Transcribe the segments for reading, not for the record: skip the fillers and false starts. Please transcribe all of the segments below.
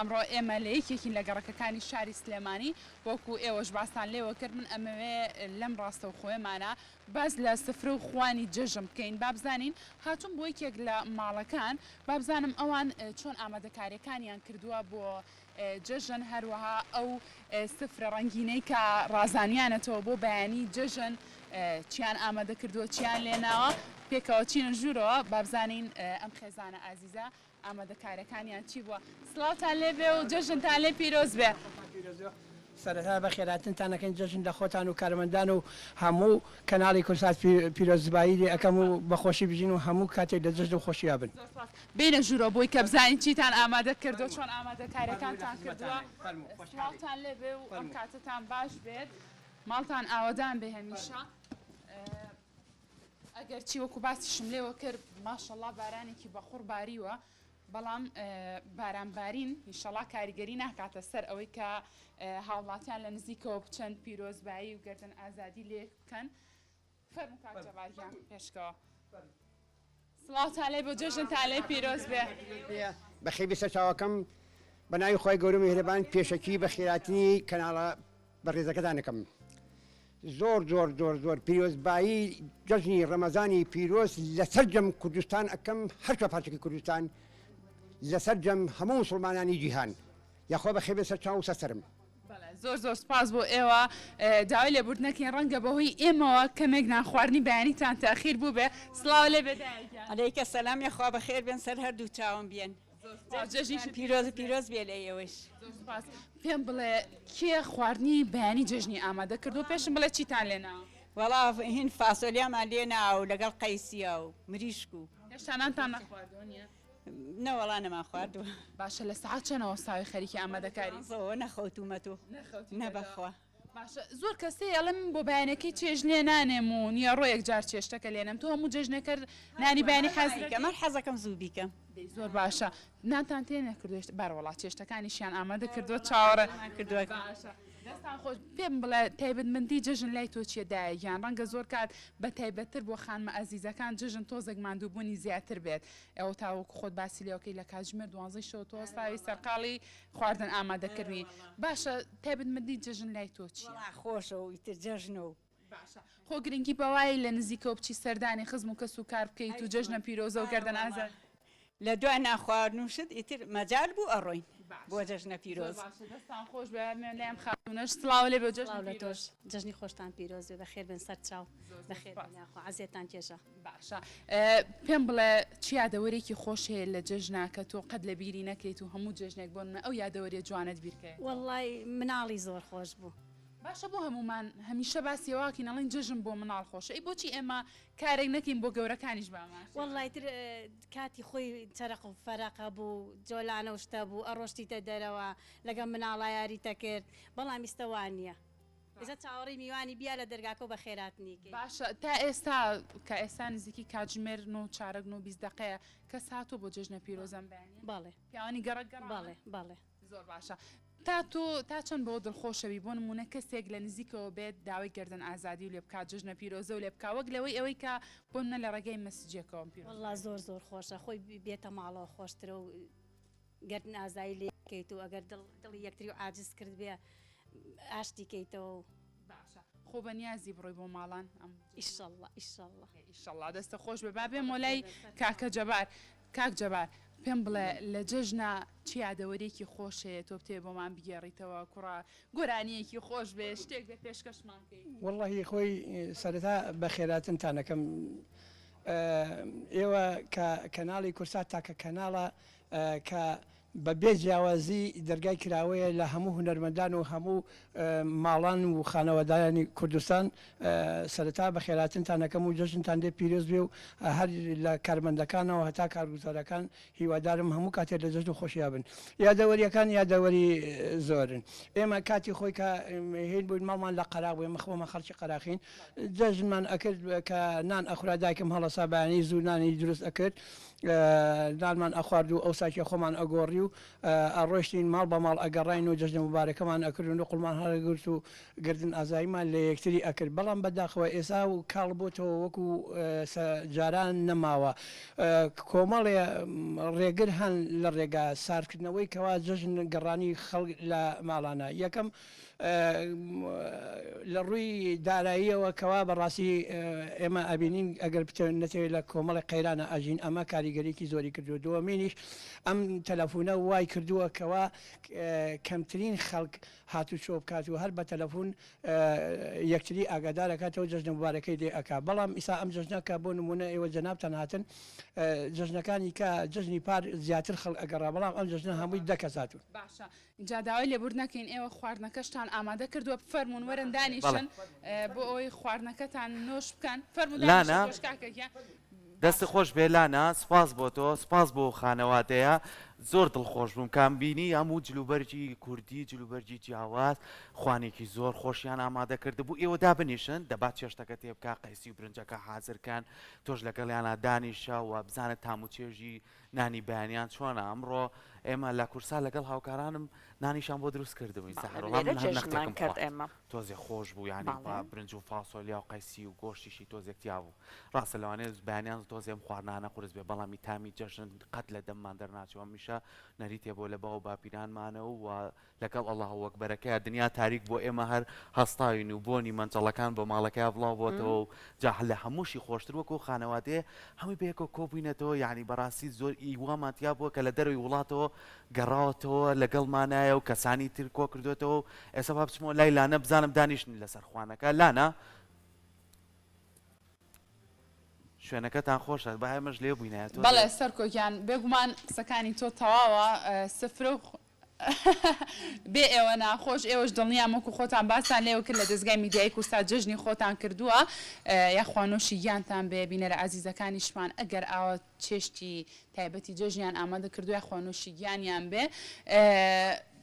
ئەمڕۆ ئێمە لە یەکێکین لە گەڕەکەکانی شاری سلێمانی، وەکو ئێوەش باستان لێوە کرد من ئەمەوێ لەم ڕاستەوخۆیەمانە باس لە سفرە و خوانی جەژن بکەین با بزانین هاتووم بۆ یەکێک لە ماڵەکان با بزانم ئەوان چۆن ئامادەکاریەکانیان کردووە بۆ جەژن هەروەها ئەو سفرە ڕەنگینەی کە ڕازانیانەتەوە بۆ بەیانی جەژن چیان ئامادە کردووە چیان لێناوە پێکەوە چینە ژوورەوە با بزانین ئەم خێزانە ئازیزە ئامادەکارەکانیان چی بووە؟ سڵاوتان لێ بێ و جەژنتان لێ پیرۆز بێ. سەرەتا بەخێراتنتان ئەکەین جەژن لە خۆتان و کارمەندان و هەموو کەناڵی کوردسات پیرۆزبایی لێ ئەکەم و بەخۆشی بژین و هەموو کاتێک لە جەژن و خۆشیا بن. زۆر سپاس. بێینە ژوورەوە بۆی کە بزانین چیتان ئامادە کردووە چۆن ئامادەکاریەکانتان کردووە. سڵاوتان لێ بێ و ئەم کاتەتان باش بێت ماڵتان ئاوەدان بێ هەمیشە. ئەگەرچی وەکو باسیشم لێوە کرد ماشەڵا بارانێکی بەخوڕ باریوە بەڵام باران بارین ئینشەڵا کاریگەری ناکاتە سەر ئەوەی کە هاوڵاتیان لە نزیکەوە بچن پیرۆزبایی و گەردن ئازادی لێک بکەن فەرموو کاک جەبار گیان پێشکەوە سڵاوتان لێ بۆ جەژنتان لێ پیرۆز بێ. بەخێر بێی سەرچاوەکەم بەناوی خوای گەورە میهرەبان پێشەکی بەخێراتنی کەناڵە بەڕێزەکەتان ئەکەم زۆر زۆر زۆر زۆر پیرۆزبایی جەژنی ڕەمەزانی پیرۆز لە سەرجەم کوردستان ئەکەم هەر چوار پارچەکەی کوردستان لە سەرجەم هەموو موسڵمانانی جیهان یاخوا بەخێر بێن سەر چاو و سەر سەرم. بەڵێ زۆر زۆر سوپاس بۆ ئێوە داوای لێبوردن ئەکەین ڕەنگە بەهۆی ئێمەوە کەمێک نان خواردنی بەیانیتان تاخیر بووبێ سڵاو لێ بێ دایە گیان. عەلەیکە سەلام یەخوا بەخێر بێن سەر هەردوو چاوم بێن. جەژنیشت پیرۆز پیرۆز بێ لە ئێوەش. زۆر سوپاس. پێم بڵێ کێ خواردنی بەیانی جەژنی ئامادە کردووە؟ پێشم بڵێ چیتان لێ ناوە؟ وەڵا هین فاسۆلیامان لێ ناوە و لەگەڵ قەیسیە و مریشک و. هێشتا نانتان نەخواردووە نییە؟ نەوەڵا نەمان خواردووە. باشە لە سەعات چەنەوە ساوی خەریکی ئامادەکاری؟ زۆوە نەخەوتوومەتۆ. نەخەوتوویتەوە؟ نە بەخوا. باشە زۆر کەس هەیە ئەڵێ من بۆ بەیانەکەی چێژ لێ نانێم و نیەڕۆ یەکجار چێشتەکە لێنێم تۆ هەموو جەژنێکەر نانی بەیانی حەز دەکەی؟ من حەزەکەم زوو بیکەم. دەی زۆر باشە نانتان تێ نەکردووە هێشتا بەرەوەڵا چێشتەکانیشیان ئامادە کردووە چاوەڕێ کردووە. باشە دەستان خۆش پێم بڵێ تایبەتمەندی جەژن لای تۆ چیە دایە گیان ڕەنگە زۆر کات بە تایبەتتر بۆ خانمە ئەزیزەکان جەژن تۆزێک ماندووبوونی زیاتر بێت ئەوە تا وەکو خۆت باسی لێوەکەی لە کاتژمێر دوانزەی شەوە تۆ هەستاوی سەرقاڵی خواردن ئامادەکردنی باشە تایبەتمەندی جەژن لای تۆ چیە؟ وەڵا خۆشە و ئیتر جەژنە و. باشە خۆ گرنگی بەوای لە نزیکەوە بچی سەردانی خزم و کەس و کار بکەیت و جەژنە پیرۆزە و گەردن ئازاد. لە دوای نان خواردن و شت ئیتر مەجال بوو ئەڕۆین بۆ جەژنە پیرۆز. زۆر باشە دەستان خۆش بێ لای ئەم خاتوونەش سڵاو لێ بێ و جەژنی سڵاو لە پیرۆز. تۆش جەژنی خۆشتان پیرۆز بێ بەخێر بێن سەر چاو بەخێر بێن یاخوا عەزێتان کێشا. باشە پێم بڵێ چ یادەوەرێکی خۆش هەیە لە جەژنا کە تۆ قەت لە بیری نەکەیت و هەموو جەژنێک بۆ نمونە ئەو یادەوەریە جوانەت بیر کەیەتەوە؟ وەڵای مناڵی زۆر خۆش بوو. باشە بۆ هەموومان هەمیشە باسی ئەوە ئەکەین ئەڵێین جەژن بۆ مناڵ خۆشە ئەی بۆچی ئێمە کارێک نەکەین بۆ گەورەکانیش بە هەمان شێوە؟ وەڵای تر کاتی خۆی چەرەق و فەرەق هەبوو جۆلانە و شتە بوو ئەڕۆشتیتە دەرەوە لەگەڵ مناڵا یاریتەکرد بەڵام ئیستە وانیە. ئێستا چاوەڕێی میوانی بیا لە دەرگاکەو بەخێراتنی کەی. باشە تا ئێستا کە ئێستا نزیکی کاتژمێر نۆ و چارەک نۆ و 20 دەقەیە کەس هاتووە بۆ جەژنە پیرۆزە ئەم بەیانیە؟ بەڵێ. پیاوانی گەڕەک گەڕاون؟ بەڵێ بەڵێ. زۆر باشە تا تۆ تا چەند بەوە دڵخۆشەبی بۆ نموونە کەسێک لە نزیکەوە بێت داوای گەردن ئازادی و لێ بکات جەژنە پیرۆزە و لێ بکا وەک لەوەی ئەوەی کە بۆ نموونە لە ڕێگای مەسجێکەوە پیرۆز وەڵا زۆر زۆر خۆشە خۆی بێتە ماڵەوە خۆشترە و گەردن ئازایی لێ بکەیت و ئەگەر دڵ دڵی یەکتری و عاجز کردبێ ئاشتی کەیتەوە و. باشە خۆ بە نیازی بڕۆی بۆ ماڵان ئەم جەژنە؟ ئیشەڵا ئیشەڵا. ئیشەڵا دەستت خۆش بێ با بێمەوە لای کاکە جەبار کاک جەبار پێم بڵێ لە جەژنا چ یادەوەریەکی خۆش هەیە تۆ بتەوێ بۆمان بگێڕیتەوە کوڕە گۆرانیەکی خۆش بێ شتێک بێ پێشکەشمان کەی. وەڵاهی خۆی سەرەتا بەخێراتنتان ئەکەم ئێوە کە کەناڵی کورسات تاکە کەناڵە کە بە بێ جیاوازی دەرگای کراوەیە لە هەموو هونەرمەندان و هەموو ماڵان و خانەوادانی کوردستان سەرەتا بەخێراتنتان ئەکەم و جەژنتان لێ پیرۆز بێ و هەر لە کارمەندەکانەوە هەتا کارگوزارەکان هیوادارم هەموو کاتێ لە جەژن و خۆشیا بن. یادەوەریەکان یادەوەری زۆرن. ئێمە کاتی خۆی کە هین بووین ماڵمان لە قەراغ بوو ئێمە خۆمان خەڵکی قەراخین جەژنمان ئەکرد کە نان ئەخورا دایکم هەڵەسا بەیانی زوو نانی دروست ئەکرد نانمان ئەخوارد و ئەوساکێ خۆمان ئەگۆڕی و. و ئەڕۆیشتین ماڵ بە ماڵ ئەگەڕاین و جەژنە موبارەکەمان ئەکرد و نوقڵمان هەڵەگرت و گردن ئازاییمان لە یەکتری ئەکرد بەڵام بە داخەوە ئێسا و کاڵ بۆتەوە وەکو جاران نەماوە کۆمەڵێ ڕێگر هەن لە ڕێگا ساردکردنەوەی کەوا جەژن گەڕانی خەڵک لە ماڵانە یەکەم لە ڕووی داراییەوە کەوا بەڕاستی ئێمە ئەبینین ئەگەر بتەوێت نەتەوێت لە کۆمەڵی قەیرانە ئەژین ئەمە کاریگەریی زۆری کردووە دووەمینیش ئەم تەلەفونە وای کردووە کەوا کەمترین خەڵک هاتوچۆ بکات و هەر بە تەلەفون یەکتری ئاگادار ئەکاتەوە جەژنە موبارەکەی لێ ئەکا بەڵام ئیسا ئەم جەژنە کە بۆ نمونە ئێوە جەنابتان هاتن جەژنەکانی کە جەژنی پار زیاتر خەڵک ئەگەڕا بەڵام ئەم جەژنە هەمووی دە کەس هاتوون. باشە جا داوای لێبوردن ئەکەین ئێوە خواردنەکەشتان ئامادە کردووە بفەرموون وەرن دانیشن بۆ ئەوەی خواردنەکەتان نۆش بکەن فەرموو دانیشە لانا تۆش کاکە گیان. دەستت خۆش بێ لانا سوپاس بۆ تۆ سوپاس بۆ خانەوادەیە زۆر دڵخۆش بووم کام بینی هەموو جلوبەرگی کوردی جلوبەرگی جیاواز خوانێکی زۆر خۆشیان ئامادە کردبوو ئێوە دابنیشن دەبا چێشتەکە تێ بکا قەیسی و برنجەکە حازر کەن تۆش لەگەڵیانا دانیشە و بزانە تام و چێژی نانی بەیانیان چۆنە ئەمڕۆ ئێمە لە کورسا لەگەڵ هاوکارانم نانیشان بۆ دروست کردبووین بەڵێ سەحەر وەڵا لێرە من هەر جەژنمان نەختێکم کرد خوارد ئێمە. تۆزێ خۆش بوو یانی بەڵێ. بە برنج و فاسۆلیا و قەیسی و گۆشتیشی تۆزێک تیا بوو ڕاستە لەوانەیە بەیانیان تۆزێ ئەم خواردنانە قورس بێ بەڵام ئی تامی جەژن قەت لە دەممان دەرناچێ و هەمیشە نەریتێ بۆ لە باو و باپیرانمانە و لەگەڵ اللە اکبرەکەیا دنیا تاریک بووە ئێمە هەر هەستاوین و بۆنی مەنجەڵەکان بە ماڵەکەیا بڵاو بۆتەوە و جا لە هەمووشی خۆشتر وەکو خانەوادەیە هەمووی بەیەکەوە کۆبووینەتەوە یانی بەڕاستی زۆر ئی وامان تیا بووە کە لە دەرەوەی وڵاتەوە گەڕاوەتەوە لەگەڵمانایە و کەسانی تر کۆکردۆتەوە و ئێستا با بچمەوە لای لانە بزانم دانیشتن لەسەر خوانەکە لانە شوێنەکەتان خۆشە با ئێمەش لێ بووینایە تۆزێ. بەڵێ سەرکۆ گیان بێگومان قسەکانی تۆ تەواوە سفرە و بێ ئێوە ناخۆش ئێوەش دڵنیام وەکو خۆتان باستان لێوە کرد لە دەزگای میدیایی کوردسات جەژنی خۆتان کردووە یاخوا نۆشی گیانتان بێ بینەرە ئازیزەکانیشمان ئەگەر ئاوا چێشتی تایبەتی جەژنیان ئامادە کردووە یاخوا نۆشی گیانیان بێ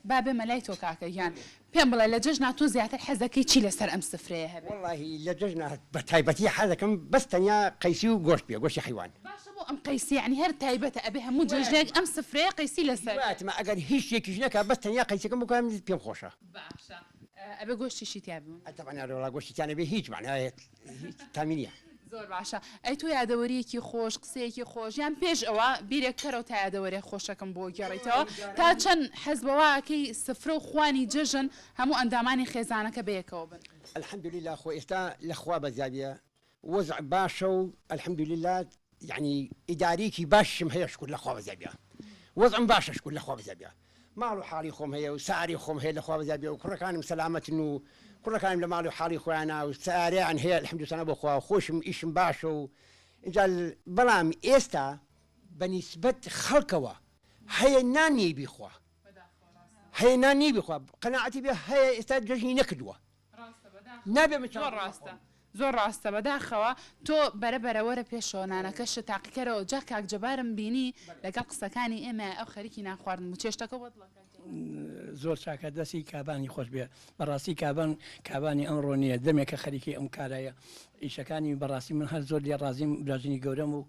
با بێمە لای تۆ کاکە گیان پێم بڵێ لە جەژنا تۆ زیاتر حەزەکەی چی لەسەر ئەم سفرەیە هەبێ؟ وەڵاهی لە جەژنا بە تایبەتی حەزەکەم بەس تەنیا قەیسی و گۆشت بێ گۆشتی حەیوان. باشە بۆ ئەم قەیسی یەعنی هەر تایبەتە ئەبێ هەموو جەژنێک ئەم سفرەیە قەیسی لەسەر بێ؟ هیواتمە ئەگەر هیچ شتێکیش نەکا بەس تەنیا قەیسەکەم بکا من پێم خۆشە. باشە ئەبێ گۆشتیشی تیا بێ؟ تەبعەن ئەرێ وەڵا گۆشتی تیا نەبێ هیچ مەعنای هیچ تامی نیە. زۆر باشە ئەی تۆ یادەوەریەکی خۆش قسەیەکی خۆش یان پێش ئەوە بیرێک کەرەوە تا یادەوەریە خۆشەکەم بۆ گێڕیتەوە تا چەند حەز بەوە ئەکەی سفرە و خوانی جەژن هەموو ئەندامانی خێزانەکە بەیەکەوە بن؟ الحمدللە خۆ ئێستا لە خوا بەزیادیە وەزع باشە و الحمدللە یەعنی ئیدارەیەکی باشیشم هەیە شکور لە خوا بەزیادیە وەزعم باشە شکور لە خوا بەزیادیە ماڵ و حاڵی خۆم هەیە و سەیارەی خۆم هەیە لە خوا بەزیاد بێ و کوڕەکانم سەلامەتن و کوڕەکانم لە ماڵی و حاڵی خۆیانە و سەیارەیان هەیە الحمد سەنا بۆ خوا خۆشم ئیشم باشە و ئینجا بەڵام ئێستا بە نیسبەت خەڵکەوە هەیە نان نیی بیخوا هەیە نان نیی بیخوا قەناعەتی بێ هەیە ئێستا جەژنی نەکردووە. نابێ من زۆر ڕاستە زۆر ڕاستە بەداخەوە تۆ بەرە بەرە وەرە پێشەوە نانەکەشت تاقیکەرەوە جا کاک جەبارم بینی لەگەڵ قسەکانی ئێمە ئەو خەریکی نان خواردن بوو چێشتەکە بۆ دڵە کاک جەبار. زۆر چاکە دەستی کابانی خۆش بێ بەڕاستی کابان کابانی ئەمڕۆ نییە دەمێکە خەریکی ئەم کارەیە ئیشەکانی بەڕاستی من هەر زۆر لێ ڕازیم براژنی گەورەم و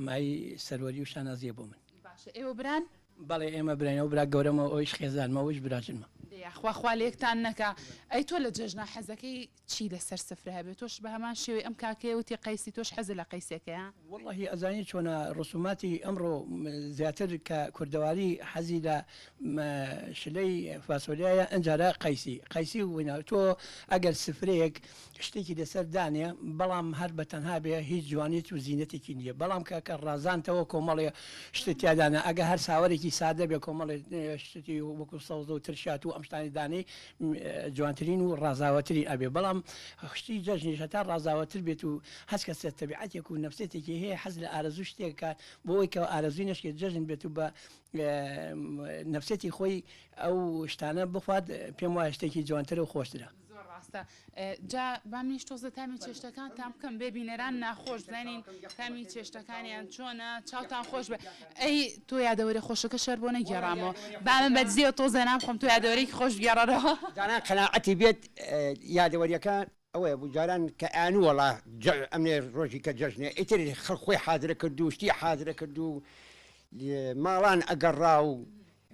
مایەی سەروەری و شانازیە بۆ من. باشە ئێوە بران؟ بەڵێ ئێمە براین ئەو برا گەورەمە و ئەویش خێزانمە ئەویش براژنمە. دە یاخوا خوا لەیەکتان نەکا ئەی تۆ لە جەژنا حەزەکەی چی لەسەر سفرە هەبێ تۆش بەهەمان شێوەی ئەم کاکەیە وتی قەیسی تۆش حەزت لە قەیسێکەیە؟ وەڵاهی ئەزانی چۆنە ڕسوماتی ئەمڕۆ زیاتر کە کوردەواری حەزی لە شلەی فاسۆلیایە ئەنجارە قەیسی قەیسی و تۆ ئەگەر سفرەیەک شتێکی لەسەر دانێ بەڵام هەر بە تەنها بێ هیچ جوانیت و زینەتێکی نییە بەڵام کە کە ڕازانتەوە کۆمەڵێ شتت تیا دانا ئەگە هەر ساوەرێکی سادە بێ کۆمەڵێ شتی وەکو سەوزە و ترشات و ئەم شتانەی دانێی جوانترین و ڕازاوەترین ئەبێ بەڵام شتی جەژنیش هەتا ڕازاوەتر بێت و هەست کەسێ تەبیعەتێک و نەفسێتێکی هەیە حەز لە ئارەزوو شتێک کات بۆ ئەوەی کە ئارەزووی نەشکێت جەژن بێت و بە نەفسێتی خۆی ئەو شتانە بخوات پێم وایە شتێکی جوانترە و خۆشترە. زۆر ڕاستە جا با منیش تۆزە تامی چێشتەکان تام بکەم بێ بینەران ناخۆش بزانین تامی چێشتەکانیان چۆنە چاوتان خۆش بێ ئەی تۆ یادەوەری خۆشەکە شەر بۆ نەگێڕامەوە با من بە دزیەوە تۆزێ نان بخۆم تۆ یادەوەرێکی خۆش بگێڕەرەوە. جاران قەناعەتی بێت یادەوەریەکە ئەوەیە بوو جاران کە ئەیانوو وەڵا ئەمنێ ڕۆژی کە جەژنێ ئیتر خەڵک خۆی حازرە کرد و شتی حازرە کرد و ماڵان ئەگەڕا و.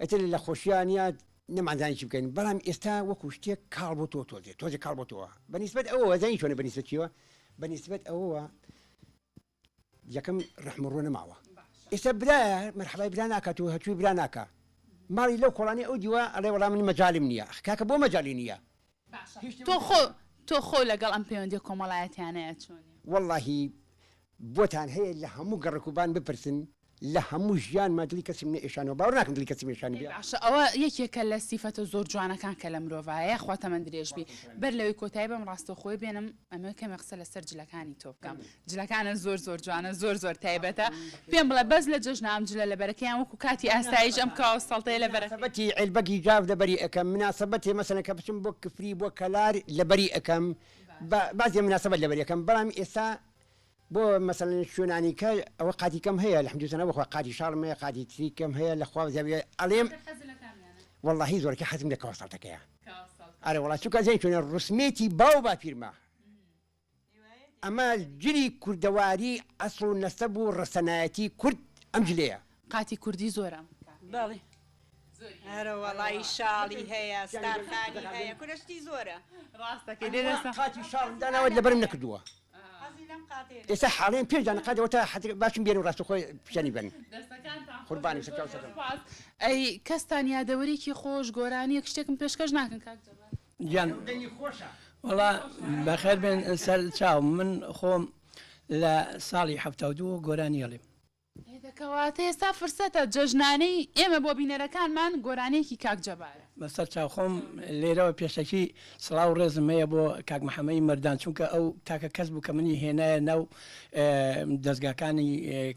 ئیتر لە خۆشیا نیە نەمانزانی چی بکەین بەڵام ئێستا وەکو شتێک کاڵ بۆ تۆ تۆزێ تۆزێ کاڵ بۆ تۆوە بە نیسبەت ئەوەوە زانی چۆنە بە نیسبەت چیەوە بە نیسبەت ئەوەوە یەکەم ڕەحم و ڕۆ نەماوە ئێستا برایە مەرحەبای برا ناکات و هەچووی برا ناکا ماڵی لەو کۆڵانی ئەو دیوە ئەڵێ وەڵا من مەجالم نییە ئەخ کاکە بۆ مەجالی نییە تۆ خۆ تۆ خۆ لەگەڵ ئەم پەیوەندیە کۆمەڵایەتیانەیە چۆنی؟ وەڵاهی بۆتان هەیە لە هەموو گەڕەک و بان بپرسن لە هەموو ژیانما دڵی کەسم نەئێشانەوە باوەڕ ناکەم دڵی کەسم ئێشانبێ. باشە ئەوە یەکێکە لە سیفەتە زۆر جوانەکان کە لە مرۆڤا هەیە خوا تەمەن درێژ بی بەر لەوەی کۆتایی بەم ڕاستەوخۆیە بێنم ئەمەوێ کەمێ قسە لەسەر جلەکانی تۆ بکەم جلەکانت زۆر زۆر جوانە زۆر زۆر تایبەتە پێم بڵێ بەس لە جەژنا ئەم جلە لەبەرەکەی یان وەکو کاتی ئاساییش ئەم کاوە سەڵتەیە لەبەرەکەی؟ مناسەبەتی عێلبەگی جاف لەبەری ئەکەم مناسەبەتێ مەسەلەن کە بچم بۆ کفری بۆ کەلار لەبەری ئەکەم بەعزێ مناسەبەت لەبەری ئەکەم بەڵام ئێستا بۆ مەسەلەن شوێنانی کە ئەوە قاتی کەم هەیە الحمد لله بەخوا قاتی شاڵم هەیە قاتی تری کەم هەیە لە خوا زیابێ ئەڵێم وەڵاهی زۆرەکە حەزم لە کاوە سەڵتەکەیە ئەرێ وەڵا چونکە ئەزانی چۆنە ڕسمێتی باو باپیرمە ئەمە جلی کوردەواری ئەسڵ و نەسەب و ڕەسەنایەتی کورد ئەم جلەیە. قاتی کوردی زۆرە. بەڵێ ئەرەوەڵایی شاڵی هەیە ستارخانی هەیە کورە شتی زۆرە. ڕاستەکەی دێ دەسە. قاتی شاڵم داناوە لەبەرم نەکردووە ئێستا حاڵیان پێنج دانە قات ئەوەتا حەتر باشم بێن و ڕاستەوخۆ پیشانی بەن قوربانی سەرچاو سەرم. ئەی کەستان یادەوەریکی خۆش گۆرانیەک شتێکم پێشکەش ناکەن کاک جەبار؟ گیان وەڵا بەخێر بێن سەر چاو من خۆم لە ساڵی 72 گۆرانی ئەڵێم. ئێ دە کەواتە ئێستا فرسەتە جەژنانەی ئێمە بۆ بینەرەکانمان گۆرانیەکی کاک جەبارە. بەسەر چاو خۆم لێرەوە پێشەکی سڵاو و ڕێزم هەیە بۆ کاک محەمەی مەردان چونکە ئەو تاکە کەس بوو کە منی هێنایە ناو دەزگاکانی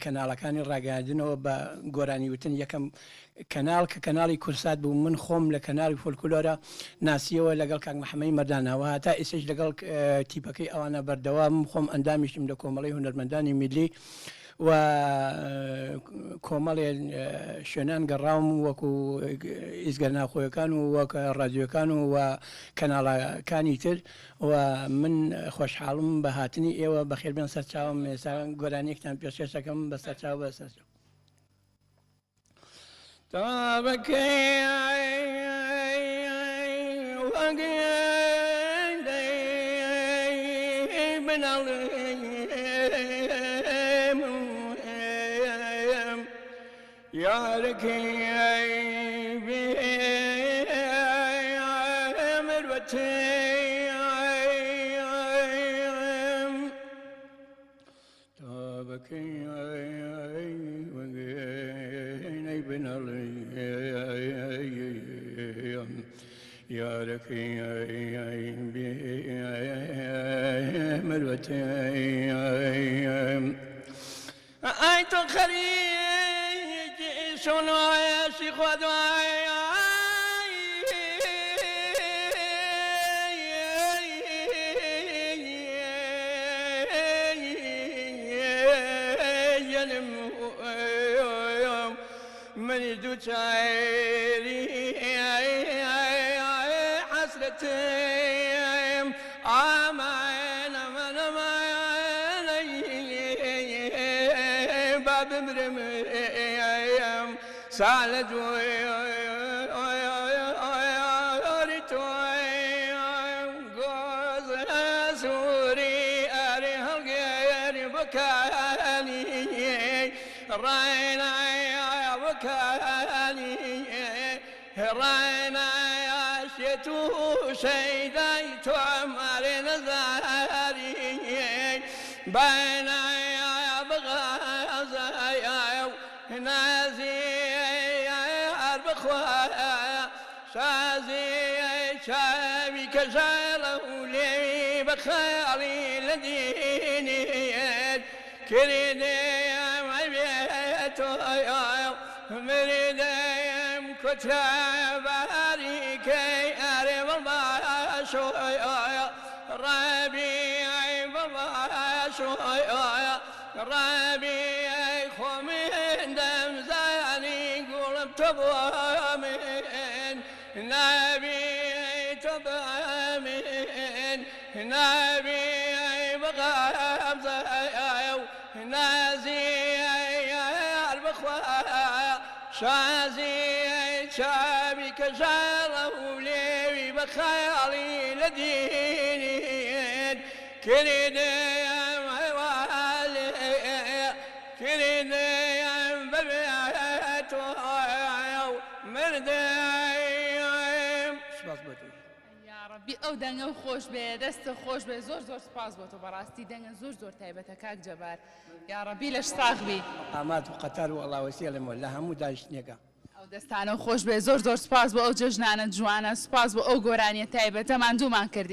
کەناڵەکانی ڕاگەیاندنەوە بە گۆرانی وتن یەکەم کەناڵ کە کەناڵی کورسات بوو من خۆم لە کەناڵی فۆلکلۆرە ناسیەوە لەگەڵ کاک محەمەی مەردانا و هەتا ئیستەش لەگەڵ تیپەکەی ئەوانە بەردەوامم خۆم ئەندامیشم لە کۆمەڵەی هونەرمەندانی میللی و کۆمەڵێ شوێنان گەڕاوم وەکو ئیزگە ناوخۆیەکان و وەک ڕادیۆکان و و کەناڵەکانی تر و من خۆشحاڵم بە هاتنی ئێوە بەخێربێن سەرچاوم ئێستا گۆرانیەکتان پێشکەش دەکەم بەسەرچاو بەسەرچاو. ئای تۆ خەریکی شۆن و عەیاشی خۆت منی دووچاری حەسرەتم ئامان ئەمان ئەمان با بمرم سا لە دووری تۆم گۆزە سووری ئەرێ هەڵگەر بکانی ڕاینایا بکانی ڕاینایا شێت و شەیدای تۆم ئەرێ نەزاری باینایا بغازایا نازی یار بخوا سازی چاوی کەژاڵە و لێوی بە خاڵی لە دینیت کردم ئەوێ تۆ مردم کوترە باریکەی ئەرێ بەڵباشۆ ڕەبی بەڵباشۆ ڕەبی خۆ من دەمزانی گوڵم تۆ بۆ من نابی تۆ بە من نابی بەغەمزە و نازی یار بخوا شازی. کەژاڵە و لێوی بە خەیاڵی لە دینیت کردم هەوالێ کردم بە بێ تۆ مردم. سپاس بۆ تۆش. یاڕەبی ئەو دەنگەو خۆش بێ دەستت خۆش بێ زۆر زۆر سوپاس بۆ تۆ بەڕاستی دەنگە زۆر زۆر تایبەتە کاک جەبار یاڕەبی لەش ساغ بی. مقامات و قەتار و ئەڵاوەسی ئەڵێمەوە لە هەموو دانیشتنێکا. ئەو دەستانەو خۆش بێ زۆر زۆر سوپاس بۆ ئەو جەژنانە جوانە سوپاس بۆ ئەو گۆرانیە تایبەتە ماندوومان کردی.